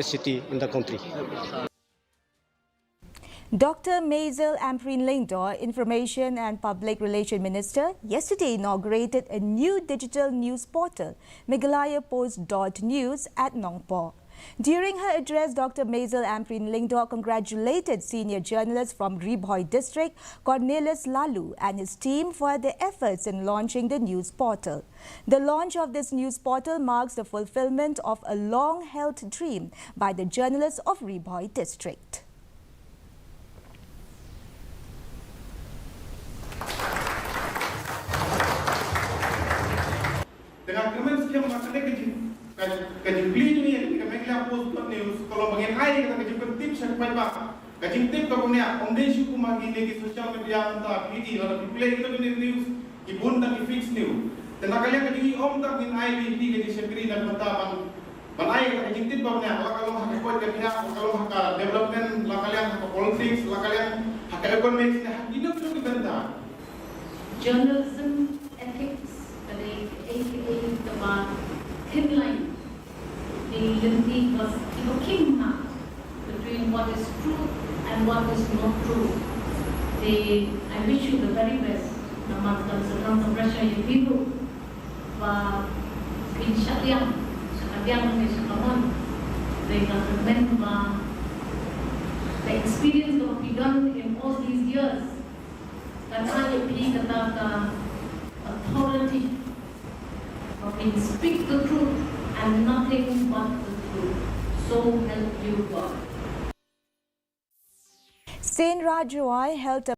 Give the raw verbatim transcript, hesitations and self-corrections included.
city in the country. Doctor Mazel Ampareen Lyngdoh, Information and Public Relation Minister, yesterday inaugurated a new digital news portal, Meghalaya Post dot news, at Nongpoh. During her address, Doctor Mazel Ampareen Lyngdoh congratulated senior journalists from Ri Bhoi District, Cornelius Laloo, and his team for their efforts in launching the news portal. The launch of this news portal marks the fulfillment of a long-held dream by the journalists of Ri Bhoi District. Te nga kyrmen skhem ba kane ka jing, ka, ka jingplie jong ngi ïa ka Meghalaya Post dot news ka long ba ngin ai kata ka jingpyntip sha ki paidbah. Ka jingtip kaba bniah ym dei shuh kum ha kine ki social media mynta phi ïohi lada phi plie kito ki news ki bun tang ki fake news. Te na ka liang ka jong ngi ym tang ngin ai ïa phi ka jingshakri na ka bynta ban ban ai kata ka jingtip ba bniah, la ka long ha ka koit ka khiah, la ka long ha ka development, la ka liang ha ka politics, la ka liang ha ka economics ne ha kino kino ki bynta. Journalism ethics ka dei kaei kaei kaba thin line, dei lynti ba kiba khim ha between what is true and what is not true. Te I wish you the very best. Namar kan sdang ka pressure ïa phi ruh ba phin shah biang, shah biang ne shah kamon. Te nga kyrmen ba the experience kaba phi don in all these years kan ai ïa phi kata ka authority ba phin speak the truth and nothing but the truth. So help you God. Saint Raj Rawai held a